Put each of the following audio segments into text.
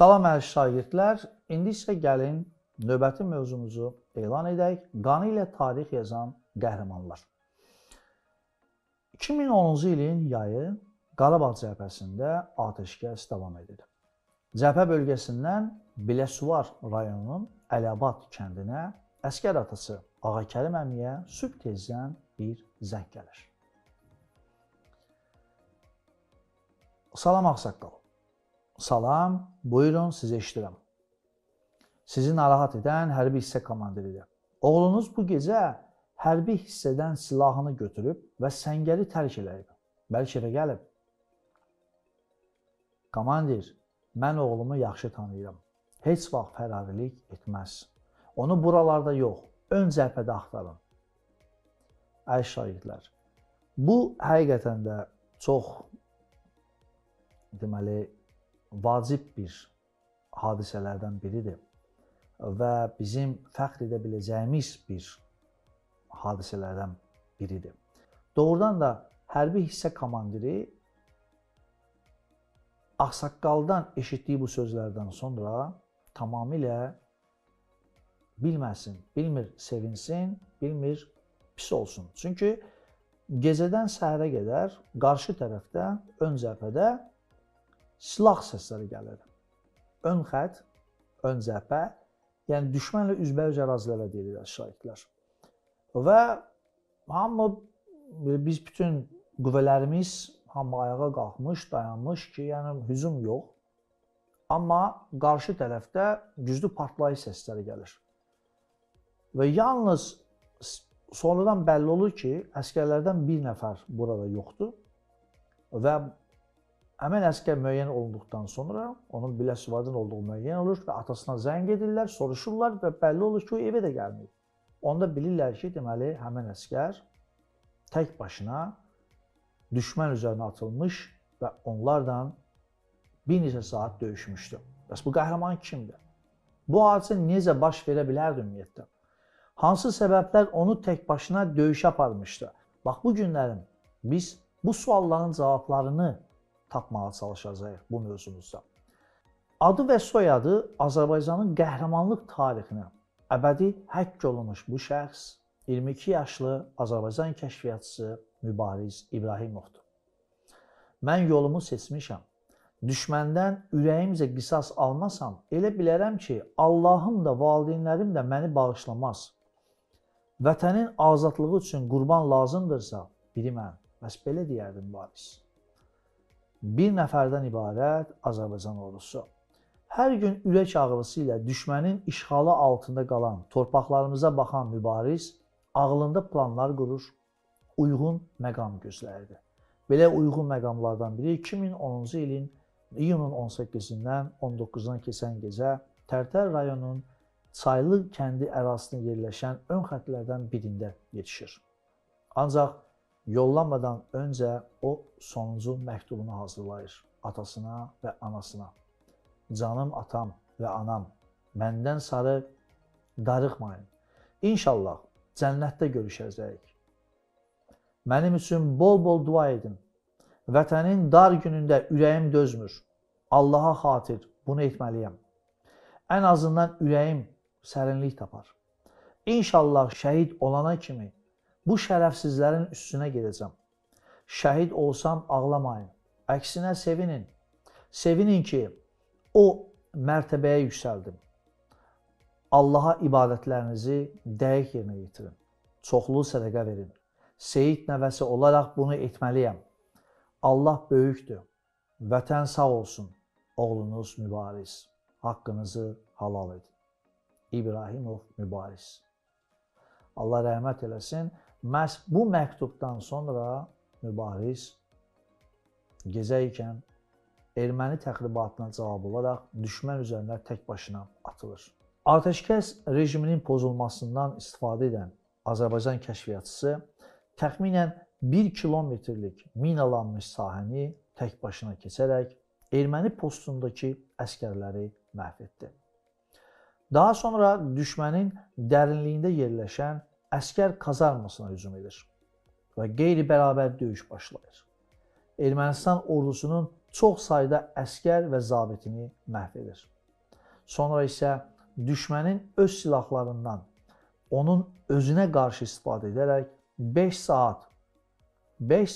Salam əziz şagirdlər, indi isə gəlin növbəti mövzumuzu elan edək. Qanı ilə tarix yazan qəhrəmanlar. 2010-cu ilin yayı Qarabağ cəbhəsində atəşkəs davam edir. Cəbhə bölgəsindən Biləsuvar rayonunun Ələbad kəndinə əsgər atası Ağakərim əmiyə sübh tezdən bir zəng gəlir. Salam ağsaqqal. Salam, buyurun, sizi eşidirəm. Sizi narahat edən hərbi hissə komandiridir. Oğlunuz bu gecə hərbi hissədən silahını götürüb və səngəri tərk eləyib. Bəlkə evə gəlib. Komandir, mən oğlumu yaxşı tanıyıram. Heç vaxt fərarilik etməz. Onu buralarda yox, ön cəbhədə axtarın. Əziz şagirdlər, bu həqiqətən də çox, deməli, vacib bir hadisələrdən biridir və bizim fəxr edə biləcəyimiz bir hadisələrdən biridir. Doğrudan da hərbi hissə komandiri ağsaqqaldan eşitdiyi bu sözlərdən sonra tamamilə bilməsin, bilmir sevinsin, bilmir pis olsun. Çünki gecədən səhərə qədər qarşı tərəfdə, ön cəbhədə silah səsləri gəlir. Ön xətt, ön cəbhə, yəni düşmənlə üzbəüz ərazilərə deyirlər şahidlər. Və hamı, biz bütün qüvvələrimiz hamı ayağa qalxmış, dayanmış ki, yəni hücum yox. Amma qarşı tərəfdə güclü partlayış səsləri gəlir. Və yalnız sonradan bəlli olur ki, əsgərlərdən bir nəfər burada yoxdur və həmin əsgər müəyyən olunduqdan sonra, onun Biləsuvardan olduğu müəyyən olur və atasına zəng edirlər, soruşurlar və bəlli olur ki, o evə də gəlməyib. Onda bilirlər ki, deməli, həmin əsgər tək başına düşmən üzərinə atılmış və onlarla bir neçə saat döyüşmüşdü. Bəs bu qəhrəman kimdir? Bu hadisə necə baş verə bilərdi ümumiyyətlə? Hansı səbəblər onu tək başına döyüşə aparmışdı? Bax, bu günlərin biz bu sualların cavablarını tapmağa çalışacağıq bu mövzumuzda. Adı və soyadı Azərbaycanın qəhrəmanlıq tarixinə əbədi həkk olunmuş bu şəxs 22 yaşlı Azərbaycan kəşfiyyatçısı Mübariz İbrahimovdur. Mən yolumu seçmişəm. Düşməndən ürəyimcə qisas almasam, elə bilərəm ki, Allahım da, valideynlərim də məni bağışlamaz. Vətənin azadlığı üçün qurban lazımdırsa, biri mən. Bəs belə deyərdim Mübariz. Bir nəfərdən ibarət Azərbaycan ordusu. Hər gün ürək ağrısı ilə düşmənin işğalı altında qalan torpaqlarımıza baxan Mübariz ağlında planlar qurur, uyğun məqam gözləyirdi. Belə uyğun məqamlardan biri 2010-cu ilin iyunun 18-dən 19-dan keçən gecə Tərtər rayonunun Çaylı kəndi ərazisində yerləşən ön xəttlərdən birində yetişir. Ancaq yollanmadan öncə o sonuncu məktubunu hazırlayır atasına və anasına. Canım atam və anam, məndən sarı darıxmayın. İnşallah cənnətdə görüşəcəyik. Mənim üçün bol-bol dua edin. Vətənin dar günündə ürəyim dözmür. Allaha xatir bunu etməliyəm. Ən azından ürəyim sərinlik tapar. İnşallah şəhid olana kimi bu şərəfsizlərin üstünə gedəcəm. Şəhid olsam ağlamayın. Əksinə sevinin. Sevinin ki, o mərtəbəyə yüksəldim. Allaha ibadətlərinizi dəqiq yerinə yetirin. Çoxlu sədəqə verin. Seyid nəvəsi olaraq bunu etməliyəm. Allah böyükdür. Vətən sağ olsun. Oğlunuz Mübariz. Haqqınızı halal edin. İbrahimov Mübariz. Allah rəhmət eləsin. Məhz bu məktubdan sonra Mübariz gecə ikən erməni təxribatına cavab olaraq düşmən üzərinə tək başına atılır. Atəşkəs rejiminin pozulmasından istifadə edən Azərbaycan kəşfiyyatçısı təxminən 1 kilometrlik minalanmış sahəni tək başına keçərək erməni postundakı əsgərləri məhv etdi. Daha sonra düşmənin dərinliyində yerləşən əsgər kazarmasına hücum edir və qeyri-bərabər döyüş başlayır. Ermənistan ordusunun çox sayda əskər və zabitini məhv edir. Sonra isə düşmənin öz silahlarından onun özünə qarşı istifadə edərək 5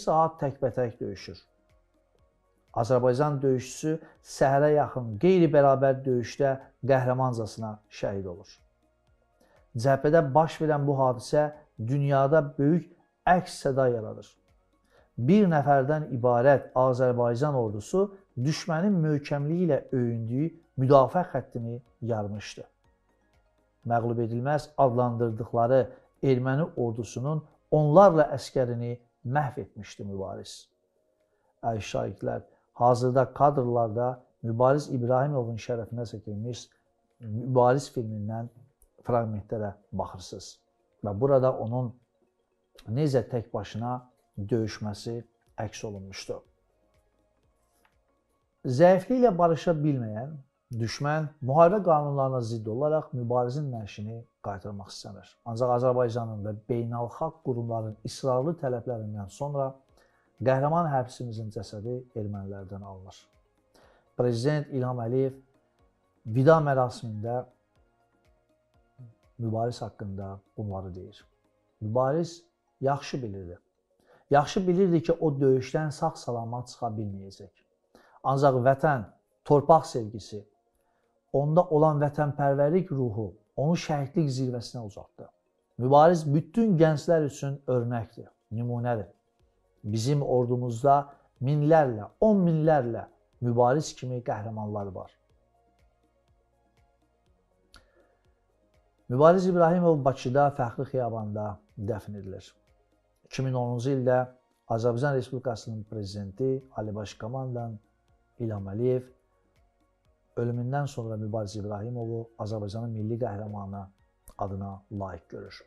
saat təkbətək döyüşür. Azərbaycan döyüşçüsü səhərə yaxın qeyri-bərabər döyüşdə qəhrəmancasına şəhid olur. Cəbhədə baş verən bu hadisə dünyada böyük əks-səda yaradır. Bir nəfərdən ibarət Azərbaycan ordusu düşmənin möhkəmliyi ilə öyündüyü müdafiə xəttini yarmışdı. Məğlub edilməz adlandırdıqları erməni ordusunun onlarla əskərini məhv etmişdi Mübariz. Əziz şagirdlər, hazırda kadrlarda Mübariz İbrahimovun şərəfinə çəkilmiş Mübariz filmindən fraqmentlərə baxırsınız. Və burada onun necə tək başına döyüşməsi əks olunmuşdu. Zəifliklə barışa bilməyən düşmən müharibə qanunlarına zidd olaraq Mübarizin nəşini qaytarmaq istəmir. Ancaq Azərbaycanın və beynəlxalq qurumların israrlı tələblərindən sonra qəhrəman hərbçimizin cəsədi ermənilərdən alınır. Prezident İlham Əliyev vida mərasimində Mübariz haqqında bunları deyir. Mübariz yaxşı bilirdi. Yaxşı bilirdi ki, o döyüşdən sağ-salamat çıxa bilməyəcək. Ancaq vətən, torpaq sevgisi, onda olan vətənpərvərlik ruhu onu şəhidlik zirvəsinə uzatdı. Mübariz bütün gənclər üçün örnəkdir, nümunədir. Bizim ordumuzda minlərlə, on minlərlə Mübariz kimi qəhrəmanlar var. Mübariz İbrahimov Bakıda Fəxri Xiyabanda dəfn edilir. 2010-cu ildə Azərbaycan Respublikasının prezidenti Ali Baş Komandan İlham Əliyev ölümündən sonra Mübariz İbrahimovu Azərbaycanın milli qəhrəmanı adına layiq görür.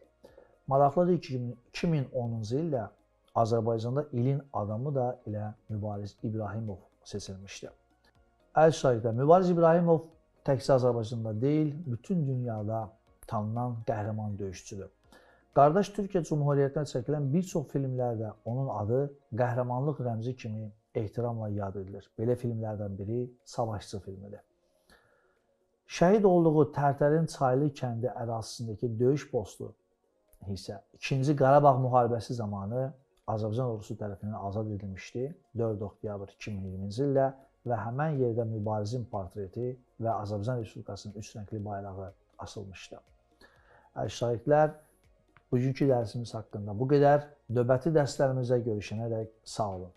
Maraqlıdır ki, 2010-cu ildə Azərbaycanda ilin adamı da elə Mübariz İbrahimov seçilmişdi. Əziz şagirdlər, Mübariz İbrahimov təkcə Azərbaycanda deyil, bütün dünyada tanınan qəhrəman döyüşçüdür. Qardaş Türkiyə Cumhuriyyətinə çəkilən bir çox filmlərdə onun adı qəhrəmanlıq rəmzi kimi ehtiramla yad edilir. Belə filmlərdən biri Savaşçı filmidir. Şəhid olduğu Tərtərin Çaylı kəndi ərazisindəki döyüş postu isə 2-ci Qarabağ müharibəsi zamanı Azərbaycan ordusu tərəfindən azad edilmişdi 4 oktyabr 2020-ci ildə və həmən yerdə Mübarizin portreti və Azərbaycan Respublikasının üç rəngli bayrağı asılmışdı. Əziz şagirdlər, bugünkü dərsimiz haqqında bu qədər. Növbəti dərslərimizdə görüşənədək sağ olun.